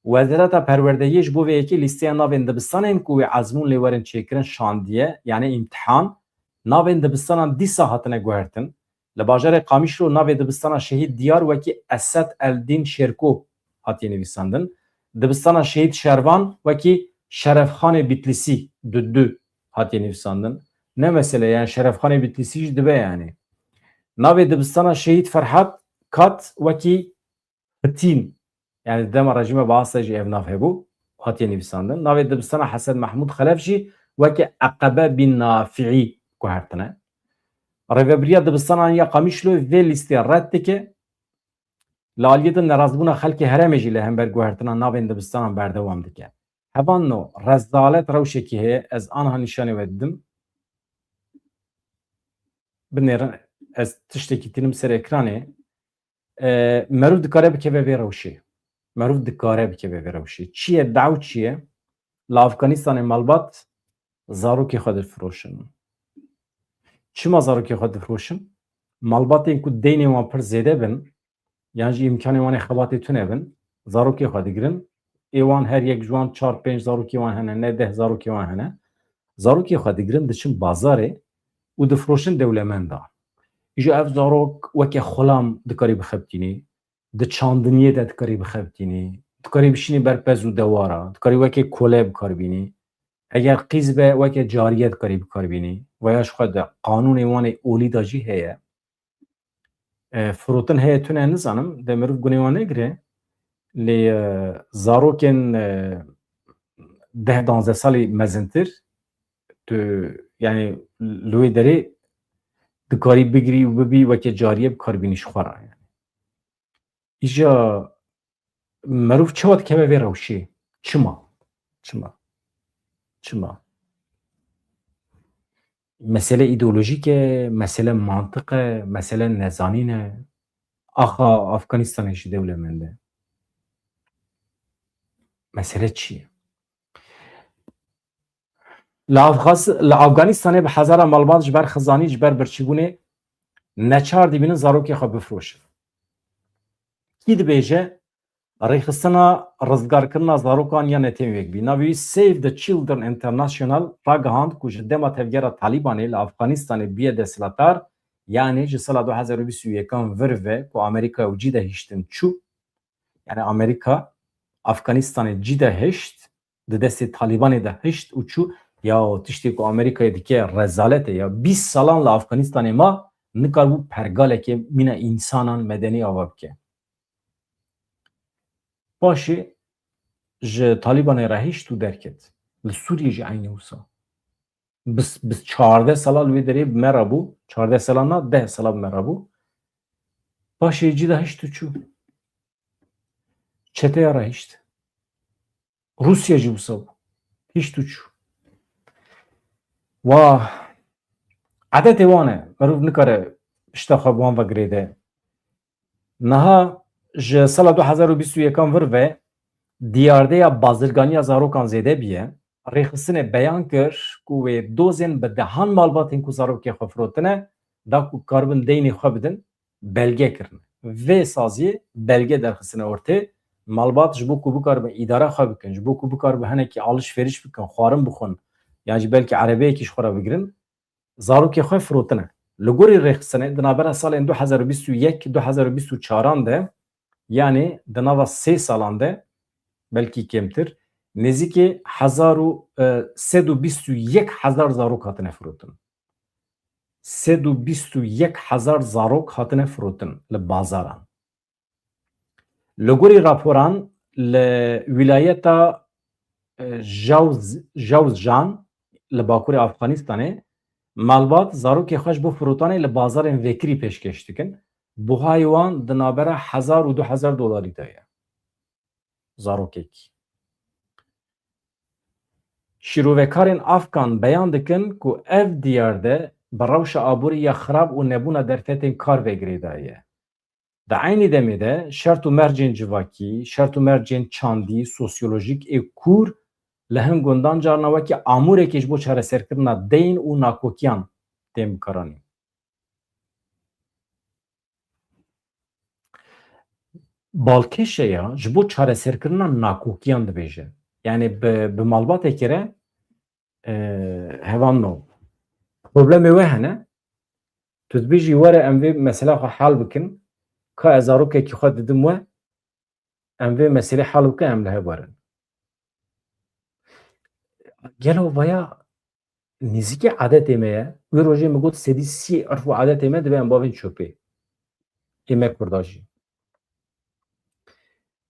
Wezareta Perwerdeyê ji bo vê yekê lîsteya navên dibistanên ku wê ezmûn lê werin çêkirin şandiye, yanî îmtihan. Navên dibistanan dîsa hatine guhertin. Li bajarê Qamişlo navê dibistana Şehîd Diyar wekî Esed Eldîn Şêrko hatiye nivîsandin. Dibistana Şehîd Şervan wekî Şerefxanê Bîtlîsî, Dudu, hatiye nivîsandin. Ne mesele, yani Şerefxanê Bîtlîsî jî dibe yani. Navê dibistana Şehîd Ferhat Kat wekî Hitîn, yani dema rejîma Baas de jî ev nav hebû, hatiye nivîsandin. Navê dibistana Hesen Mehmûd Xelef jî weke Eqebe bin Nafi'î guhertine. Rêvebiriya dibistanan ya Qamişlo vê lîstê red dike. Li aliyê din nerazbûna xelkê herêmê jî li hember guhertina navên dibistanan berdewam dike. Hevalno, rezalet rewşekî heye, ez aniha nîşanê we didim. Binêrin, ez tiştekî tînim ser ekranê. E, meriv dikare bikeve vê rewşê. Meriv dikare bikeve vê rewşê. Çi ye, daw çi ye? Li Afganistanê malbat zarokê xwe difiroşin. Çima zarokê xwe difiroşin? Malbatên ku deynê wan pir zêde bin, yan jî îmkanê wan ê xebatê tune bin, zarokê xwe digirin. Ê wan her yek ji wan çar pênc zarokê wan hene, ne deh zarokê wan hene. Zarokê xwe digirin, diçin bazarê û difiroşin dewlemendan. Îja ev zarok weke xulam dikarî bixebitînî, di çandiniyê de dikarî bixebitînî, dikarî bişînî ber pez û dewara, dikarî weke kole bikarbînî. Eger qîz be, weke cariye dikarî bikarbînî. Veya ji xwe di qanûnê wan ê olî de jî heye. E, firotin heye tune nizanim, de meriv gunê wan negire. Lê, e, zarokên, e, deh danzdeh salî mezintir, tu, yani, li wê derê dikarî bigirî û bibî weke cariye bikarbînî ji xwe re, yani. Îja meriv çawa dikeve vê rewşê? Çima? Çima? Çima? Mesele îdeolojîk e, mesele mantiq e, mesele nezanîn e. Axa Afganistanê jî dewlemend e. Mesele çi ye? Li Afxas-, li Afganistanê bi hezara malbat ji ber xizanî, ji ber birçîbûnê neçar dibînin zarokê xwe bifiroşin. Kî dibêje, rêxistina rizgarkirina zarokan ya netewên yekbî, navê wî Save the Children International, ragihand ku ji dema tevgera Talîbanê li Afganistanê bûye desthilatdar, yanî ji sala du hezar û bîst û yekan vir ve ku Amerîka û cî de hiştin çû, Yani Amerîka Afganistanê cî de hişt, di destê Talîbanê de hişt û çû. Ya tiştê ku Amerîkayê dike rezalet e ya. Bîst salan li Afganistanê ma, nikaribû pergaleke mîna însanan medenî ava bike. Paşê ji Talîbanê re hişt û derket. Li Sûriyê jî eynî wisa. Bi, bi çardeh sala li wê derê bi me re bû. Çardeh sala na, deh sala bi me re bû. Paşê cî de hişt û çû. Çeteya re hişt. Rûsya jî wisa bû. Hişt û çû. Wa, edetê wan e. Merov nikare pişta xwe bi wan ve girêde. Niha ji sala du hezar û bîst û yekan vir ve diyardeya bazirganiya zarokan zêde biye. Rêxistinê beyan kir ku wê dozên bi dehan malbatên ku zarokê xwe firotine, da ku karibin deynê xwe bidin, belge kirine. Vê saziyê belge derxistine ortê. Malbat ji bo ku bikaribin îdara xwe bikin, ji bo ku bikaribin hinekî alişveriş bikin, xwarin bixwin, yan jî belkî erebeyekî ji xwe re bigirin, zarokê xwe firotine. Li gorî rêxistinê di navbera salên du hezar û bîst û yek, du hezar û bîst û çaran de, yanî di nava sê salan de, belkî kêmtir, nêzîkî hezar û, e, sed û bîst û yek hezar zarok hatine firotin. Sed û bîst û yek hezar zarok hatine firotin li bazaran. Li gorî raporan, li wîlayeta, e, Jawz-, Jawzjan li bakurê Afganistanê malbat zarokê xwe ji bo firotanê li bazarên vekirî pêşkêş dikin. Buhayê wan di navbera hezar û du hezar dolarî de ye. Zarokekî. Şîrovekarên Afgan beyan dikin ku ev diyarde bi rewşa aborî ya xirab û nebûna derfetên kar ve girêdayî ye. Di eynî demê de şert û mercên civakî, şert û mercên çandî, sosyolojîk ê kûr li hin gundan carna wekî amûrekê ji bo çareserkirina deyn û nakokiyan tên bikaranîn. Balkêşe ya ji bo çareserkirina nakokiyan dibêje. Yanî bi, bi malbateke re, e, hevalno. Problemê we hene. Tu dibêjî were em vê mesela xwe hal bikin. Ka ez zarokekî xwe didim we, em vê meselê hal bikin, em li hev werin. Gelo vaya nêzîkî adetê me ye. Wê rojê min got sedî sî urf û adetê me divê em bavên çöpê. Ê me Kurda jî.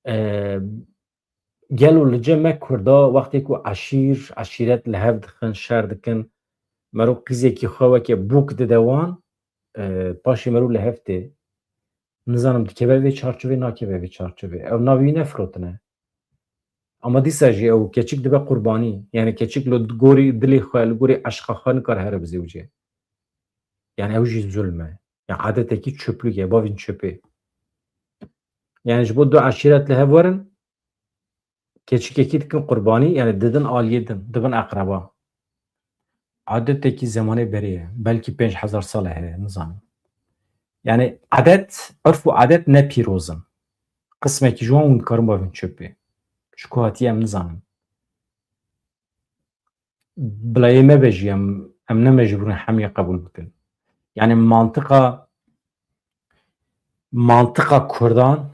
E, gelo li cem me Kurda wextê ku eşîr, eşîret li hev dixin, şer dikin, mero qîzekî xwe weke bûk dide wan, e, paşê mero li hev tê. Nizanim dikeve vê çarçovê, nakeve vê çarçovê. Ew navê wî nefirotine. Ama dîsa jî ew keçik dibe qurbanî. Yani keçik li gorî dilê xwe, li gorî eşqa xwe nikare here bizewicê. Yani ew jî zulm e. Yani adetekî çöplük e, bavên çöpê. Yani ji bo du eşîret li hev werin, keçikekî dikin qurbanî, yani didin aliyê din, dibin eqreba. Adetekî zemanê berê ye, belkî pênc hezar sal e heye, nizanim. Yani adet, urf û adet ne pîroz in. Qismekî ji wan hûn dikarin bavên çöpê. Ji ku hatiye em nizanin. Bila ê me be jî em, em ne mecbûr in hemî qebûl bikin. Yani mantiqa, mantiqa Kurdan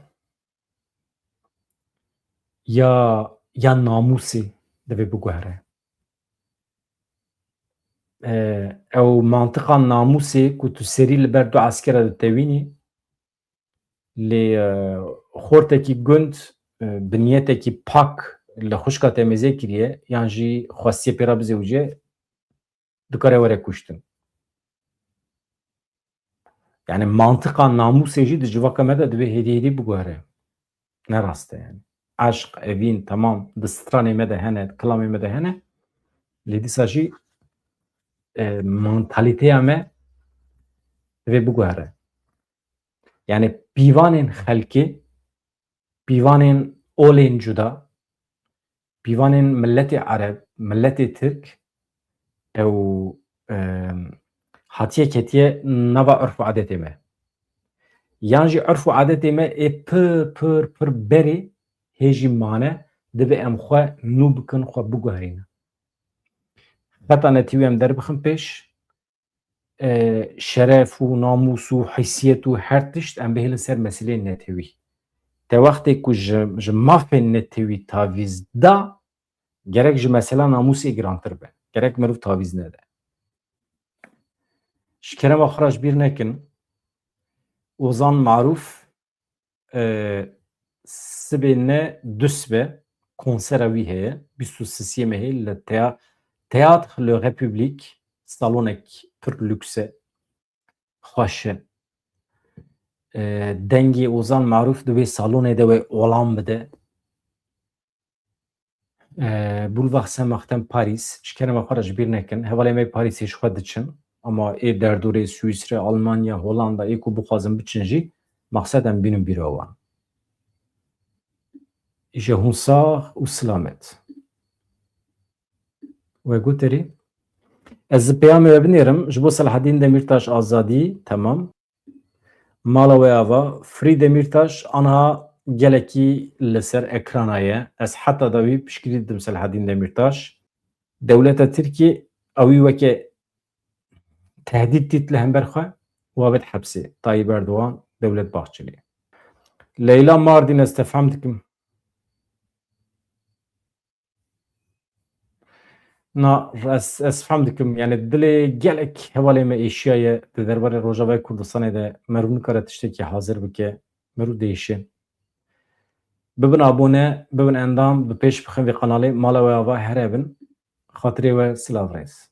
ya, ya namûsê divê biguhere. E, ew mantiqa namûsê ku tu serî li ber du eskera ditewînî, lê, e, xortekî gund, e, bi niyetekî pak li xwişka te mêze kiriye, yan jî xwestiye pê re bizewicê, dikare were kuştin. Yani mantiqa namûsê jî di civaka me de divê hêdî hêdî biguhere. Ne rast e yani. Eşq, evîn, temam, di stranê me de hene, di kilamê me de hene. Lê dîsa jî, e, mantalîteya me divê biguhere. Yani pîvanên xelkê, pîvanên olên cuda, pîvanên miletê Ereb, miletê Tirk, ew, e, hatiye ketiye nava urf û adetê me. Yan jî urf û adetê me ê pir, pir, pir berê hê jî mane, divê em xwe nû bikin, xwe biguherînin. Xeta netewî em derbixin pêş, e, şeref û namûs û heysiyet û her tişt em bihêlin ser meseleyên netewî. Te wextê ku ji, ji mafên netewî tavîz da, gerek ji mesela namûsê girantir be. Gerek meriv tavîz nede. Ji kerema xwe re ji bîr nekin, Ozan Marûf, e, sibê ne dusbe konsera wî heye, bîst û sisiyê mehê li Teya-, Théâtre Le République, salonek pir lûks e, xweş e. E, dengê Ozan Marûf di wê salonê de wê olam bide. E, Boulevard Saint-Martin Paris, ji kerema xwe re ji bîr nekin. Hevalê me Parîsê ji xwe diçin. Ama ê derdorê Swîsre, Almanya, Hollanda, ê ku bixwazin biçin jî, maqsed em bînin bîra wan. Îje hûn sax û silamet. We goterî. Ez peyamê we binêrim. Ji bo Selahedîn Demîrtaş azadî, temam. Mala we ava, Frî Demîrtaş, anha gelekî li ser ekrana ye. Ez heta dawî piştgirî didim Selahedîn Demîrtaş. Dewleta Tirkî ewî weke tehdît dît li hember xwe, wa bid hepsê. Tayyip Erdogan, Dewlet Bahçeli. Leyla Mardin, ez te fehm dikim. Na, ez, ez fehm dikim. Yani dilê gelek hevalê me êşiyaye di derbarê Rojavayê Kurdistanê de meriv nikare tiştekî hazir bike, meriv diêşe. Bibin abone, bibin endam, bi pêş bixin vê kanalê, mala we ava here bin. Xatirê we silav rêz.